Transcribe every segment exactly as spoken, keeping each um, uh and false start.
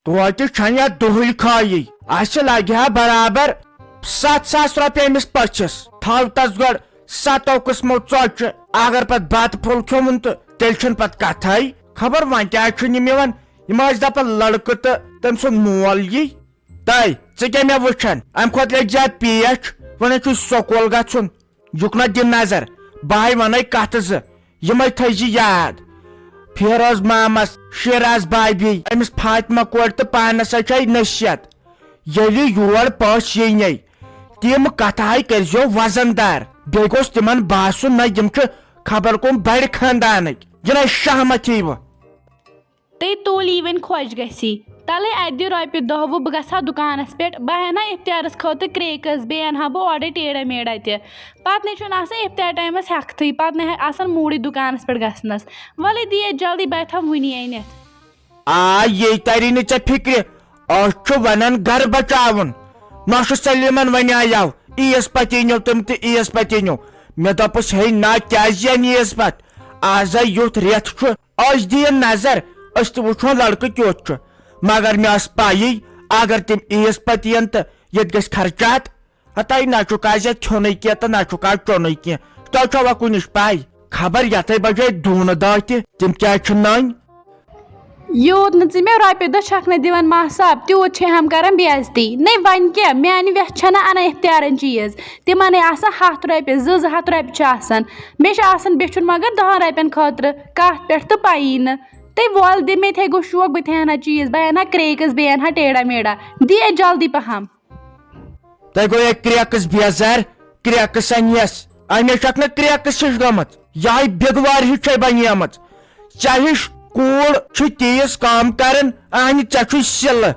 توتہِ چھنہٕ یتھ دُہٕے خٲلی۔ اسہِ لگہِ ہا برابر ستھ ساس رۄپیہِ أمِس پٔژھِس۔ تھاو تس گۄڈٕ ستو قٕسمو ژۄچہِ، اگر پتہٕ بتہٕ پھوٚل کھیوٚمُن تہٕ تیٚلہِ چھنہٕ پتہٕ کتھے۔ خبر وۄنۍ کیازِ چھُنہٕ یِم یِوان؟ یِم ٲسۍ دپان لڑکہٕ تہٕ تٔمۍ سُنٛد مول یی۔ تہٕ ژٕ کیٛاہ مےٚ وٕچھان؟ امہِ کھۄتہٕ لیکھ زیادٕ پیش، وۄنۍ چھُے سکوٗل گژھُن۔ یُکنتھ دِ نظر، بہٕ ہاے ونے کتھٕ زٕ، یمے تھٲیزِ یاد۔ فیروز مامس، شیراز بابی، أمِس فاطمہ کورِ تہٕ پانس سۭتۍ چھے نصیحت۔ ییٚلہِ یور پٔژھۍ یینے، تِم کتھٕ ہاے کٔرزیو وزن دار۔ بیٚیہِ گوٚژھ تِمن باسُن، نہ، یِم چھِ خبر کُم بڑِ خاندانٕکۍ۔ یہِ نَے شہمت یی وۄنۍ۔ تہٕ تُل یی وۄنۍ خۄش گژھی۔ تَلَے اَتہِ دِ رۄپیہِ دَہ وُہ، بہٕ گژھٕ ہا دُکانَس پٮ۪ٹھ، بہٕ اَنہٕ ہا اِفطارَس خٲطرٕ کرٛیکٕس، بیٚیہِ اَنہٕ ہا بہٕ اورَے ٹیڑھا میڑھا تہِ۔ پَتہٕ نَے چھُنہٕ آسان اِفطار ٹایمَس ہٮ۪کتھٕے، پَتہٕ نَے آسان موٗڈٕے دُکانَس پٮ۪ٹھ گژھنَس۔ وَلَے دِ ییٚتہِ جلدی، بہٕ تھاوٕ وُنی أنِتھ۔ آ، یے تَری نہٕ ژےٚ فِکرِ، أسۍ چھِ وَنان گَرٕ بَچاوُن۔ نہ چھُ سلیمَن وَنیٛاو، عیٖز پَتہٕ أنِو تِم تہِ عیٖز پَتہٕ أنِو۔ مےٚ دوٚپُس، ہے نہ، کیٛازِ اَنہِ عیٖز پَتہٕ؟ آز ہا یُتھ رٮ۪تھ چھُ، أسۍ دِیِن نظر، أسۍ تہِ وٕچھون لڑکہٕ کیُتھ چھُ۔ مگر مےٚ ٲس پَیی، اگر تِم عیٖز پتہٕ یِن تہٕ ییٚتہِ گژھِ خرچات۔ ہتاے، نہ چھُکھ آز یَتھ کھیوٚنُے کینٛہہ تہٕ نہ چھُکھ آز چوٚنُے کینٛہہ۔ تۄہہِ چھوا کُنِچ پَے؟ خبر یَتھَے بجے دوٗنہٕ دۄہ تہِ تِم کیٛازِ چھِ نٔنۍ؟ یوٗت نہٕ ژٕ مےٚ رۄپیہِ دَہ چھَکھ نہٕ دِوان ماہ صاحب، تیوٗت چھے ہم کران بے عزتی۔ نَے وۄنۍ کیٛاہ، میٛانہِ وٮ۪سہٕ چھَنہٕ اَنان اِفطارَن چیٖز، تِمَنَے آسان ہَتھ رۄپیہِ، زٕ زٕ ہَتھ رۄپیہِ چھِ آسان۔ مےٚ چھُ آسان بیچھُن مگر دَہَن رۄپیَن خٲطرٕ، کَتھ پٮ۪ٹھ تہٕ پَیی نہٕ۔ تَے وَل دِ، مےٚ تہِ ہے گوٚو شوق، بہٕ تہِ ہے اَنہٕ ہا چیٖز، بہٕ ہے اَنہٕ ہا کرٛیکٕس، بیٚیہِ اَنہٕ ہا ٹیڑھا میڑھا۔ دِ ہے جلدی پَہَم۔ تۄہہِ گوٚو یہِ کرٛیکٕس بیزار، کرٛیکٕس اَنہِ یَس۔ اَمے چھَکھ نہٕ کرٛیکٕس ہِش گٔمٕژ، یِہوٚے بِگوار ہِش چھے بَنیمٕژ۔ ژےٚ ہِش کوٗر چھِ تیٖژ کٲم کَران، اَہنہِ ژےٚ چھُے سِلہٕ۔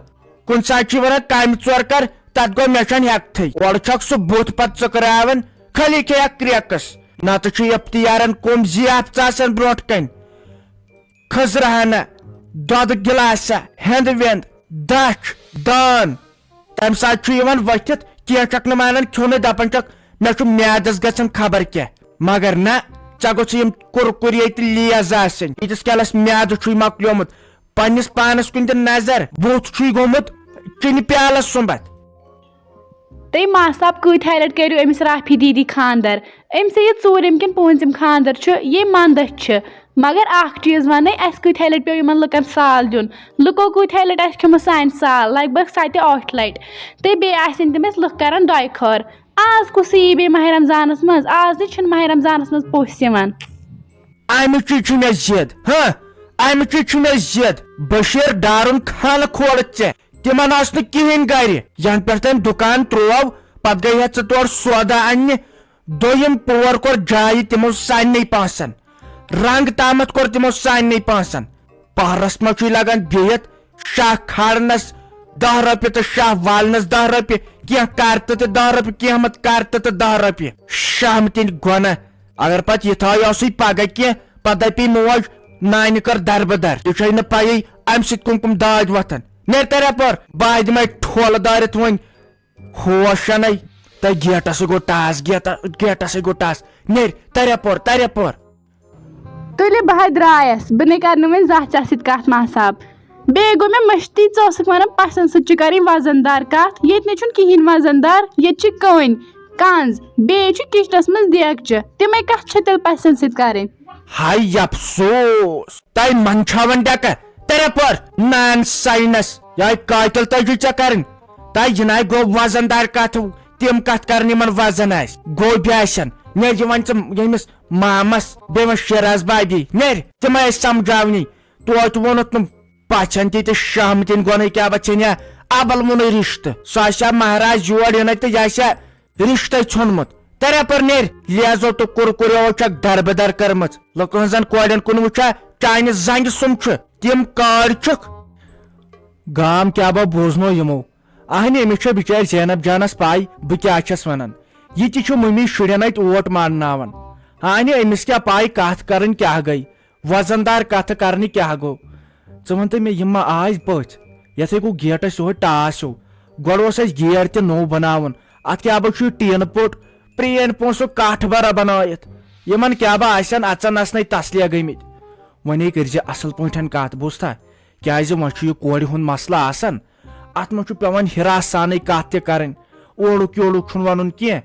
کُنہِ ساتہٕ چھُے وَنان کامہِ ژور کَر، تَتھ گوٚو مےٚ چھَنہٕ ہٮ۪کتھٕے۔ اورٕ چھَکھ سُہ بُتھ پَتہٕ ژٕکراوان، خٲلی کھیٚیَکھ کرٛیکٕس۔ نَتہٕ چھُ اِفتِیارَن کُم ضِیافتہٕ آسان برٛونٛٹھ کَنہِ۔ خٔزرٕ ہنا، دۄدٕ گِلاسہ، ہٮ۪نٛد وٮ۪نٛد، دَچھ، دان۔ تَمہِ ساتہٕ چھُ یِوان ؤتھِتھ، کینٛہہ چھَکھ نہٕ مانان کھیوٚنُے، دَپان چھَکھ، مےٚ چھُ میٛادَس گژھان خبر کیٛاہ۔ مگر نہ، ژےٚ گوٚژھُے یِم کُرکُرے تہٕ لیز آسٕنۍ۔ ییٖتِس کالَس میٛادٕ چھُے مۄکلیومُت، پننِس پانس کُن دِ نظر، بُتھ چھُے گوٚمُت چِنہِ پیالس سُمبتھ۔ تہٕ ماس صاحب، کۭتۍ ہاے لٹہِ کٔرِو أمِس رافی دیدی خانٛدر؟ أمۍ سٕے یہِ ژوٗرِم کِنہٕ پوٗنٛژِم خانٛدر چھُ، ییٚمۍ منٛدچھ چھِ۔ مگر اکھ چیٖز ونے، اَسہِ کۭتۍ ہاے لٹہِ پیوٚو یِمن لُکن سال دیُن؟ لُکو کۭتۍ ہاے لٹہِ آسہِ کھیوٚمُت سانہِ سال؟ لگ بگ ستہِ ٲٹھِ لٹہِ۔ تہٕ بیٚیہِ آسن تِم اَسہِ لُکھ کران دۄیہِ خٲر۔ آز کُس یی بیٚیہِ ماہِ رمضانس منٛز؟ آز نَے چھِنہٕ ماہِ رمضانس منٛز پوٚژھ یِوان۔ امچی چھِ مےٚ ضد، ہاں، امچی چھِ مےٚ ضد۔ بشیر ڈارُن خانہٕ کھولہٕ ژےٚ۔ تِمن ٲس نہٕ کِہیٖنۍ گرِ۔ ینہٕ پٮ۪ٹھ تٔمۍ دُکان تروو، پتہٕ گٔے ہا ژٕ تورٕ سودا اننہِ۔ دوٚیِم پور کوٚر جایہِ تِمو سارنٕے پونٛسن۔ رنگ تامتھ کوٚر تِمو سارنٕے پونٛسن۔ پہرس منٛز چھُے لگان بِہِتھ شاہ کھارنس دَہ رۄپیہِ تہٕ شاہ والنس دَہ رۄپیہِ، کینٛہہ کرتہٕ تہِ دَہ رۄپیہِ، کینٛہہ مت کرتہٕ تہٕ دَہ رۄپیہِ۔ شہمتٕنۍ گۄنہ۔ اگر پتہٕ یہِ تھایہِ اوسُے پگاہ کینٛہہ، پتہٕ دپی موج، نانہِ کٔر دربہٕ در۔ یہِ چھے نہٕ پیی امہِ سۭتۍ کم کم دادۍ وۄتھن۔ نیر ترے پر، بہٕ دِمے ٹھولہٕ دٲرِتھ وۄنۍ۔ ہوش چھنَے۔ تہٕ گیٹس گوٚو ٹاس، گیٹس، گیٹس گوٚو ٹاس۔ نیر ترے پر، ترے پر۔ تُلہِ بہٕ ہا درٛایس، بہٕ نے کرٕ نہٕ وۄنۍ زانٛہہ ژےٚ سۭتۍ کتھ، ماہ صاحب۔ بیٚیہِ گوٚو مےٚ مٔشتٕے، ژٕ ٲسٕکھ ونان پژھن سۭتۍ چھِ کرٕنۍ وزن دار کتھ، ییٚتہِ نے چھُنہٕ کِہینۍ وزن دار، ییٚتہِ چھِ کٔنۍ، کنٛز، بیٚیہِ چھُ کچنس منٛز دیگچہِ، تِمے کتھ چھِ تیٚلہِ پژھن سۭتۍ کرٕنۍ؟ ہاے افسوس، تۄہہِ منٛدچھاوان ڈٮ۪کہٕ، ترٛےٚ پٔر نان ساینس، یہے قاتل تۄہہِ چھُو ژےٚ کرٕنۍ۔ تۄہہِ جناب گوٚو وزن دار کتھ، تِم کتھ کرن یِمن وزن آسہِ، گوٚو بیٚیہِ آسن۔ مےٚ یہِ وۄنۍ ژٕ ییٚمِس مامس، بیٚیہِ وۄنۍ شیراز بابی، نیر تِمے ٲسۍ سمجھاونی۔ توتہِ ووٚنُتھ نہٕ پژھن تہِ تہٕ شہمتٕنۍ گۄنٕے کیٛاہ بہ ژھیٚنیا ابل ووٚنُے رشتہٕ۔ سُہ آسہِ ہا مہراز یور یُنٕے تہٕ یہِ آسہِ ہا رشتَے ژھیوٚنمُت۔ ترٛےٚ پٔر نیر، لیزو تہٕ کُرکُریو چھکھ دربٕدر کٔرمٕژ۔ لُکہٕ ہٕنٛزن کورٮ۪ن کُن وٕچھا، چانہِ زنگہِ سُم چھُ، تِم کارۍ چھِکھ۔ گام کیٛاہ با بوزنو یِمو؟ اہنہِ، أمِس چھےٚ بِچارِ زینب جانس پاے بہٕ کیٛاہ چھَس ونان۔ یہِ تہِ چھُ مُمی شُرٮ۪ن اَتہِ اوٹ مانناوان۔ اہنہِ، أمِس کیٛاہ پاے کتھ کرٕنۍ کیٛاہ گٔے؟ وزن دار کتھٕ کرنہِ کیٛاہ گوٚو؟ ژٕ وَن تہٕ مےٚ، یِم ما آسۍ بٔتھۍ؟ یَتھ ہے گوٚو گیٹس یِہوٚے ٹاس ہیوٗ۔ گۄڈٕ اوس اَسہِ گیٹ تہِ نوٚو بناوُن۔ اَتھ کیٛاہ بہٕ چھُ یہِ ٹیٖنہٕ پوٚٹ، پرٛٲنۍ پونٛسہٕ کَٹھ بَرا بنٲیِتھ۔ یِمن کیٛاہ بہٕ آسن اَژَن اَژنَے تسلیہ گٔمٕتۍ۔ وۄنۍ ہے کٔرۍ زِ اَصٕل پٲٹھۍ کَتھ، بوٗزتھا؟ کیازِ وۄنۍ چھُ یہِ کورِ ہُنٛد مسلہٕ آسان، اتھ منٛز چھُ پٮ۪وان ہراس سانٕے کتھ تہِ کرٕنۍ، اورُک یورُک چھُنہٕ ونُن کینٛہہ،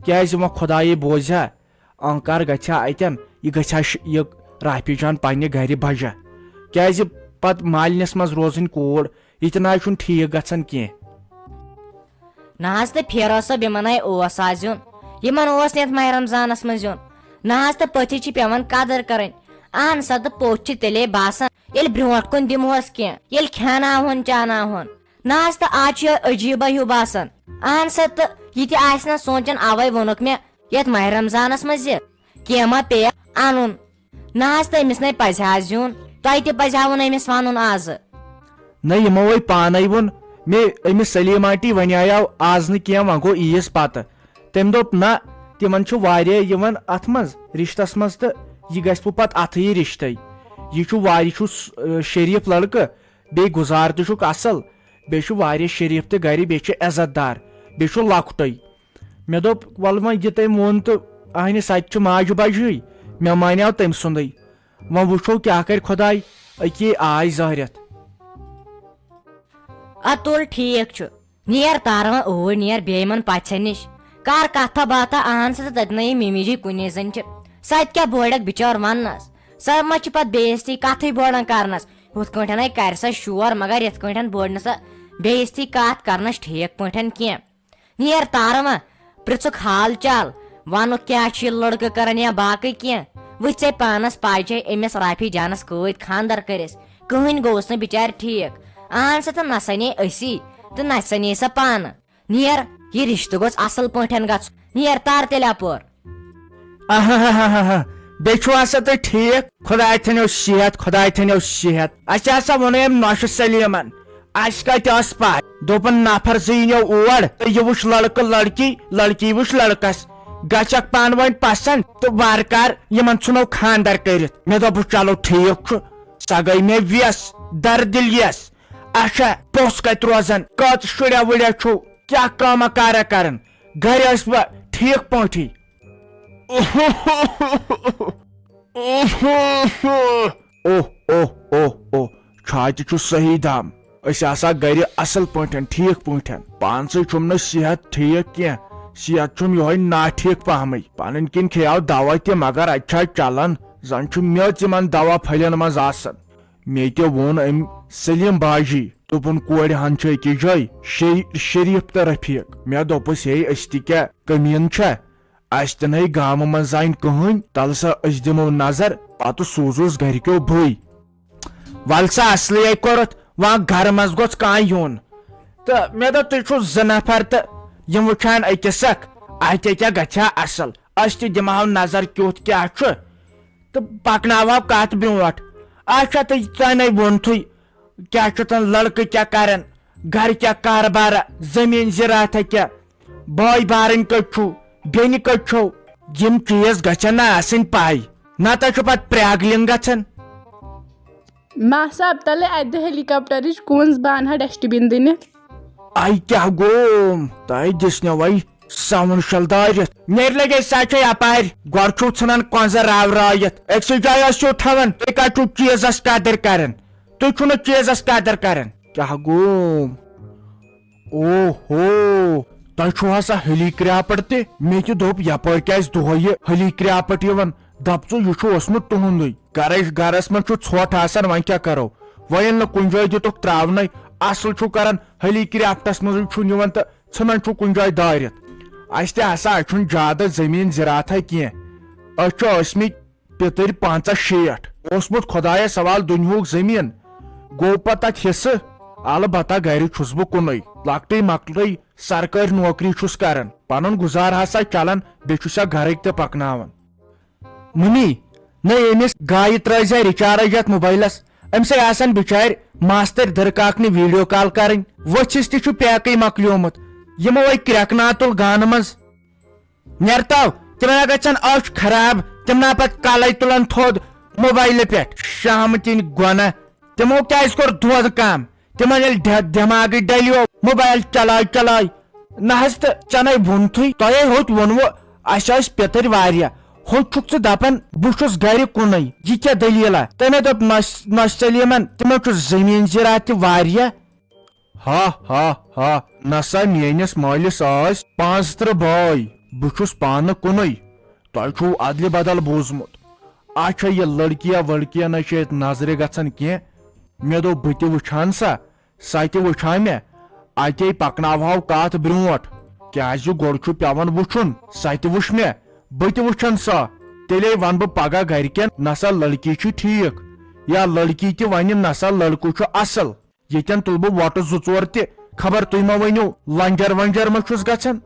کیازِ وۄنۍ خۄدایے بوزِ ہا، انکار گژھِ ہا اتٮ۪ن، یہِ گژھِ ہا ش-، یہِ رافی جان پننہِ گرِ بجا، کیازِ پتہٕ مالِنِس منٛز روزٕنۍ کوٗر، یہِ تہِ نہ حظ چھُنہٕ ٹھیٖک گژھان کینٛہہ۔ نہ حظ تہٕ فیروز صٲب، یِمن ہے اوس آز یُن، یِمن اوس نہٕ یتھ ماہِ رمضانس منٛز یُن۔ نہ حظ تہٕ پٔژھِس چھِ پٮ۪وان قدٕر کرٕنۍ۔ اہن سا، تہٕ پوٚژھ چھِ تیٚلے باسان، ییٚلہِ برونٛٹھ کُن دِمہوس کینٛہہ، ییٚلہِ کھیاناوہون چاناوہون۔ نہ حظ تہٕ آز چھُ یِہوٚے عجیٖبا ہیوٗ باسان۔ اہن سا، تہٕ یہِ تہِ آسہِ نہ سونٛچان، اوے ووٚنُکھ مےٚ یتھ ماہِ رمضانس منٛز زِ کینٛہہ ما پیٚیہِ انُن۔ نہ حظ، تہٕ أمِس نے پزِ ہا آز یُن، تۄہہِ تہِ پزِ ہا وُن أمِس ونُن آزٕ۔ نہ، یِمو ہے پانے ووٚن مےٚ، أمِس سلیٖم آنٹی ونیاو آز نہٕ کینٛہہ، وۄنۍ گوٚو عیٖز پتہٕ۔ تٔمۍ دوٚپ، نہ، تِمن چھُ واریاہ یِوان اتھ منٛز، رشتس منٛز، تہٕ یہِ گژھِ وۄنۍ پتہٕ اتھٕے رشتے۔ یہِ چھُ وا-، یہِ چھُ س-، شریٖف لڑکہٕ، بیٚیہِ گُزار تہِ چھُکھ اصل، بیٚیہِ چھُ واریاہ شریٖف تہِ گرِ، بیٚیہِ چھُ عزت دار، بیٚیہِ چھُ لۄکٹُے۔ مےٚ دوٚپ، وَلہٕ وۄنۍ یہِ تٔمۍ ووٚن تہٕ اہنہِ سَتہِ چھِ ماجہِ بجہِ ہٕے، مےٚ مانیو تٔمۍ سُنٛدٕے۔ وۄنۍ وٕچھو کیٛاہ کَرِ خۄداے، أکی آے زہرٮ۪تھ۔ اَدٕ تُل ٹھیٖک چھُ، نیر تارٕ وۄنۍ اوٗرۍ، نیر بیٚیہِ یِمَن پَژھٮ۪ن نِش، کَر کَتھا باتھا اہن سا تہٕ تٔتنَے یہِ مِمی جی کُنے زٔنۍ چھِ۔ سۄ تہِ کیٛاہ بورٮ۪کھ بِچٲر وَننَس، سۄ ما چھِ پَتہٕ بے عزتی کَتھٕے بوران کَرنَس، ہُتھ کٲٹھٮ۪ن ہے کَرِ سۄ شور، مگر یِتھ کٲٹھٮ۪ن بورِ نہٕ سۄ بے عزتی کَتھ کَرنَس ٹھیٖک پٲٹھٮ۪ن کینٛہہ۔ نیر تارٕ وۄنۍ، پرٛژھُکھ حال چال، وَنُکھ کیٛاہ چھُ یہِ لٔڑکہٕ کران یا باقٕے کینٛہہ۔ وٕچھ ژےٚ پانَس پَے چھے أمِس رافی جانَس کۭتۍ خانٛدر کٔرِس، کٕہٕنۍ گوٚوُس نہٕ بِچارِ ٹھیٖک۔ اہن سا تہٕ نہ سَنے أسی تہٕ نہ سَنے سۄ پانہٕ۔ نیر، یہِ رِشتہٕ گوٚژھ اَصٕل پٲٹھۍ گژھُن۔ نیر تار تیٚلہِ اَپور۔ آہاہاہاہا۔ بیٚیہِ چھُوا سا تُہۍ ٹھیٖک؟ خۄداے تھٲینو صحت، خۄداے تھٲینو صحت۔ اَسہِ ہسا ووٚنُے أمۍ نۄشہِ سلیٖمن، اَسہِ کَتہِ ٲس پَے؟ دوٚپُن نفر زٕ یِنو اور تہٕ یہِ وٕچھ لڑکہٕ لڑکی، لڑکی وٕچھ لڑکس، گژھکھ پانہٕ ؤنۍ پسنٛد تہٕ وارٕ کارٕ یِمن ژھٕنو خانٛدر کٔرِتھ۔ مےٚ دوٚپُس چلو ٹھیٖک چھُ، سۄ گٔے مےٚ ویس، دردِل یس۔ اچھا، پوٚژھ کتہِ روزن؟ کٔژ شُریا وُریا چھُو؟ کیٛاہ کٲمہ کارا کران؟ گرِ ٲسوا ٹھیٖک پٲٹھی؟ اوہ، اوہ، اوہ، اوہ، چھاتہِ چھُ صحیح دم۔ أسۍ آسا گرِ اصل پٲٹھۍ، ٹھیٖک پٲٹھۍ۔ پانسٕے چھُم نہٕ صحت ٹھیٖک کینٛہہ، صحت چھُم یِہوٚے ناٹھیٖک پہمٕے۔ پنٕنۍ کِنۍ کھیٚیاو دوا تہِ، مگر اتہِ چھا چلان؟ زن چھُ میٚژ یِمن دوا پھلٮ۪ن منٛز آسان۔ مےٚ تہِ ووٚن أمۍ سلیٖم باجی، دوٚپُن، کورِ ہن چھِ أکِس جایہِ شے-، شریٖف تہٕ رفیٖق۔ مےٚ دوٚپُس، ہے، أسۍ تہِ کیٛاہ کٔمیٖن چھا؟ اَسہِ تہِ نَے گامہٕ منٛز زانہِ کٕہٕنۍ، تَلہٕ سا أسۍ دِمو نظر، پتہٕ سوٗزُس گرِکیو بٕے۔ وَلہٕ سا اصلٕے ہے کوٚرُتھ، وۄنۍ گرٕ منٛز گوٚژھ کانٛہہ یُن۔ تہٕ مےٚ دوٚپ، تُہۍ چھِو زٕ نفر تہٕ یِم وٕچھان أکِس اکھ، اَتہِ کیٛاہ گژھِ ہا اصل، أسۍ تہِ دِمہٕ ہاو نظر کیُتھ کیٛاہ چھُ۔ تہٕ پکناوہو کتھ برونٛٹھ۔ اچھا، تہٕ تۄہہِ نے ووٚنتھٕے، کیٛاہ چھُ تن لڑکہٕ کیٛاہ کرن، گرٕ کیٛاہ کاربارا، زٔمیٖن زِراعتھا کیٛاہ، بٲے بارٕنۍ کٔتۍ چھُو، بیٚنہِ کٔتۍ چھَو؟ یِم چیٖز گژھن نہ آسٕنۍ پاے، نتہٕ چھُ پتہٕ پرٛاگلِنگ گژھان۔ ماہ صٲب، تلے اتہِ دِ ہیلی کاپٹرٕچ کونز، بہٕ انہٕ ہا ڈسٹ بن دِنہِ۔ آے کیٛاہ گوم؟ تۄہہِ دِژنو وۄنۍ ساوُنٛڈ شل دٲرِتھ۔ نیرِ لگے سا چھے اپارِ۔ گۄڈٕ چھُو ژھٕنان کۄنٛزٕ راو رٲیِتھ۔ أکسٕے جایہِ ٲسِو تھاوان۔ تُہۍ کتہِ چھُو چیٖزس قدٕر کران؟ تُہۍ چھُو نہٕ چیٖزس قدٕر کران۔ کیٛاہ گوم؟ اوہو، تۄہہِ چھُو ہسا ہیلی کرٛاپٹ تہِ؟ مےٚ تہِ دوٚپ، یپٲرۍ کیٛازِ دۄہے یہِ ہیلی کرٛاپٹ یِوان؟ دپ ژٕ، یہِ چھُ اوسمُت تُہُنٛدُے۔ گرس، گرس منٛز چھُ ژھۄٹھ آسان، وۄنۍ کیٛاہ کرو؟ وۄنۍ ییٚلہِ نہٕ کُنہِ جایہِ دِتُکھ ترٛاونَے، اصل چھُو کران، ہیلی کرٛاپٹس منٛزٕے چھُنہٕ یِوان تہٕ ژھٕنان چھُو کُنہِ جایہِ دٲرِتھ۔ اَسہِ تہِ ہسا چھُنہٕ زیادٕ زٔمیٖن زِراعتھا کینٛہہ۔ أسۍ چھِ ٲسمٕتۍ پِتٕرۍ پنٛژاہ شیٹھ۔ اوسمُت خۄدایس حوالہٕ دُنیہُک زٔمیٖن۔ گوٚو پتہٕ تتھ حصہٕ۔ البتہ گرِ چھُس بہٕ کُنُے۔ لۄکٹٕے مۄکٹٕے سرکٲرۍ نوکری چھُس کران۔ پنُن گُزار ہسا چلان، بیٚیہِ چھُسا گرٕکۍ تہِ پکناوان۔ ممی، نہ أمِس گایہِ ترٲے زِ ریچارج یتھ موبایلس۔ أمۍ سٕے آسن بچارِ ماستٕرۍ دٕرکاکنہِ ویڈیو کال کرٕنۍ۔ ؤژھِس تہِ چھُ پیکٕے مۄکلیومُت۔ یِمو ہے کرٛٮ۪کہٕ ناتُل گانہٕ منٛز۔ نیرتو، تِمن ہا گژھن أچھ خراب، تِم نا پتہٕ کلے تُلن تھوٚد موبایلہٕ پٮ۪ٹھ۔ شامہٕ تِنۍ گۄنہ۔ تِمو کیازِ کوٚر دۄد کم؟ تِمن ییٚلہِ دے-، دٮ۪ماغٕے ڈلیو موبایل چلاے چلاے۔ نہ حظ، تہٕ ژےٚ نے ووٚنتھٕے، تۄہے ہوٚت ووٚنوٕ، اسہِ ٲسۍ پِتٕرۍ واریاہ، ہُہ چھُکھ ژٕ دپان بہٕ چھُس گرِ کُنُے، یہِ کیٛاہ دٔلیٖلہ؟ تٔمۍ دوٚپ نۄش-، نۄشہِ سلیمن، تِمن چھُ زٔمیٖن زِراعت تہِ واریاہ۔ ہا ہا ہا، نسا میٲنِس مٲلِس ٲسۍ پانٛژترٕہ بٲے، بہٕ چھُس پانہٕ کُنُے۔ تۄہہِ چھُو ادلہِ بدل بوٗزمُت۔ اچھا، یہِ لڑکیا وڑکیا نہ چھِ ییٚتہِ نظرِ گژھان کینٛہہ۔ مےٚ دوٚپ بہٕ تہِ وٕچھان سا، سۄ تہِ وٕچھان مےٚ، اتے پکناوہاو کتھ برونٛٹھ، کیازِ گۄڈٕ چھُ پٮ۪وان وٕچھُن، سۄ تہِ وٕچھ مےٚ، بہٕ تہِ وٕچھن سۄ۔ تیٚلے ونہٕ بہٕ پگاہ گرِکٮ۪ن، نسا لڑکی چھِ ٹھیٖک، یا لڑکی تہِ ونہِ، نسا لڑکہٕ چھُ اصل۔ ییٚتٮ۪ن تُلہٕ بہٕ وۄٹہٕ زٕ ژور تہِ، خبر تُہۍ ما ؤنِو لنجر ونجر ما چھُس گژھان۔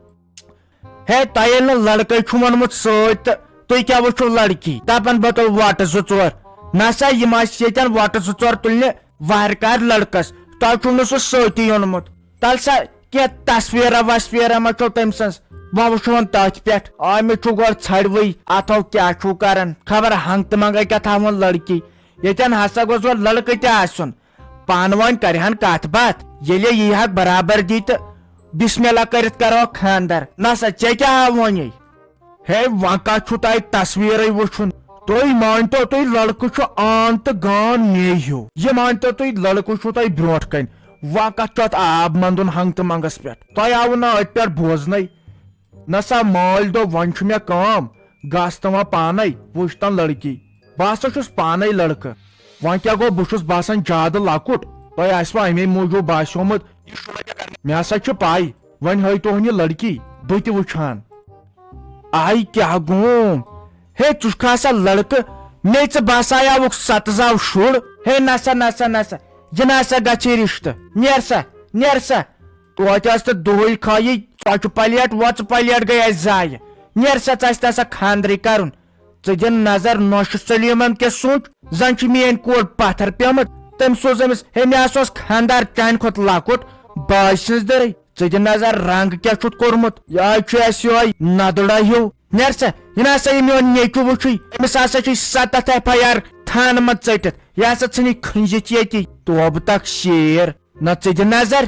ہے، تۄہہِ ییٚلہِ نہٕ لڑکے چھُ ووٚنمُت سۭتۍ تہٕ تُہۍ کیٛاہ وٕچھِو لڑکی؟ دپان بہٕ تُلہٕ وۄٹہٕ زٕ ژور۔ نسا، یِم آسہِ ییٚتٮ۪ن وۄٹہٕ زٕ ژور تُلنہِ وارِ کارِ لڑکس، تۄہہِ چھُو نہٕ سُہ سۭتی اوٚنمُت۔ تَلہٕ سا کینٛہہ تصویرہ وصویرہ ما چھو تٔمۍ سٕنٛز؟ وۄنۍ وٕچھو وۄنۍ تٔتھۍ پٮ۪ٹھ۔ آمٕتۍ چھُو گۄڈٕ ژھرِ وٕے، اتھو کیٛاہ چھُو کران؟ خبر ہنگ تہٕ منگے کیٛاہ تھاوُن لڑکی۔ ییٚتٮ۪ن ہسا گوٚژھ گۄڈٕ لڑکہٕ تہِ آسُن۔ پانہٕ وٲنۍ کرِہن کتھ باتھ، ییٚلے یی ہاکھ برابردی تہٕ بسم اللہ کٔرِتھ کرو خاندر۔ نسا، ژےٚ کیٛاہ آو وۄنی؟ ہے، وۄنۍ کتھ چھُو تۄہہِ تصویرے وٕچھُن؟ تُہۍ مٲنۍتو، تُہۍ لڑکہٕ چھُ آن تہٕ گان مے ہیوٗ۔ یہِ مٲنۍتو تُہۍ، لڑکہٕ چھُو تۄہہِ برونٛٹھ کنہِ۔ وۄنۍ کتھ چھُ اتھ آب مندُن ہنگ تہٕ منگس پٮ۪ٹھ؟ تۄہہِ آوٕ نہٕ أتھۍ پٮ۪ٹھ بوزنَے۔ نسا مٲلۍ دوٚپ، وۄنۍ چھُ مےٚ کٲم، گژھ تہٕ وۄنۍ پانے وٕچھ تن لڑکی۔ بہٕ ہسا چھُس پانے لڑکہٕ۔ وۄنۍ کیٛاہ گوٚو، بہٕ چھُس باسان زیادٕ لۄکُٹ، تۄہہِ آسِوٕ امے موٗجوٗب باسیومُت۔ مےٚ ہسا چھِ پاے، وۄنۍ ہٲیتوہن یہِ لڑکی، بہٕ تہِ وٕچھان۔ آے کیٛاہ گوم؟ ہے، ژٕ چھُکھ آسان لڑکہٕ، مے ژٕ باسایاوُکھ ستہٕ زاو شُر۔ ہے نسا، نسا، نسا، یہِ نسا گژھِ رشتہٕ۔ نیر سا، نیر سا۔ توتہِ ٲس تہٕ دُہٕے کھٲیی، ژۄچہِ پلیٹ، وۄژٕ پلیٹ گٔے اَسہِ ضایع۔ نیر سا، ژٕ آسہِ نسا خاندرٕے کرُن۔ ژٕ دِ نظر نوشہِ سلیمن کیٛاہ سوٗنچ، زن چھِ میٲنۍ کوٗر پتھر پیمٕژ۔ تٔمۍ سوٗز أمِس، ہے، مےٚ ہسا اوس خاندار چانہِ کھۄتہٕ لۄکُٹ، باجہِ سٕنٛز دٔرٕے۔ ژٕ دِ نظر رنگ کیٛاہ چھُتھ کوٚرمُت، یہِ حظ چھُ اَسہِ یِہوٚے ندٕڑا ہیوٗ۔ نیر سا، یہِ نہ سا یہِ میون نیٚچوٗ وٕچھُے، أمِس ہسا چھُے ستتھ ایف آی آر تھانہٕ منٛز ژٔٹِتھ، یہِ ہسا ژھٕنی کھٔنجِتھ ییٚتی۔ توبہٕ تک شیر۔ نہ ژٕ دِ نظر،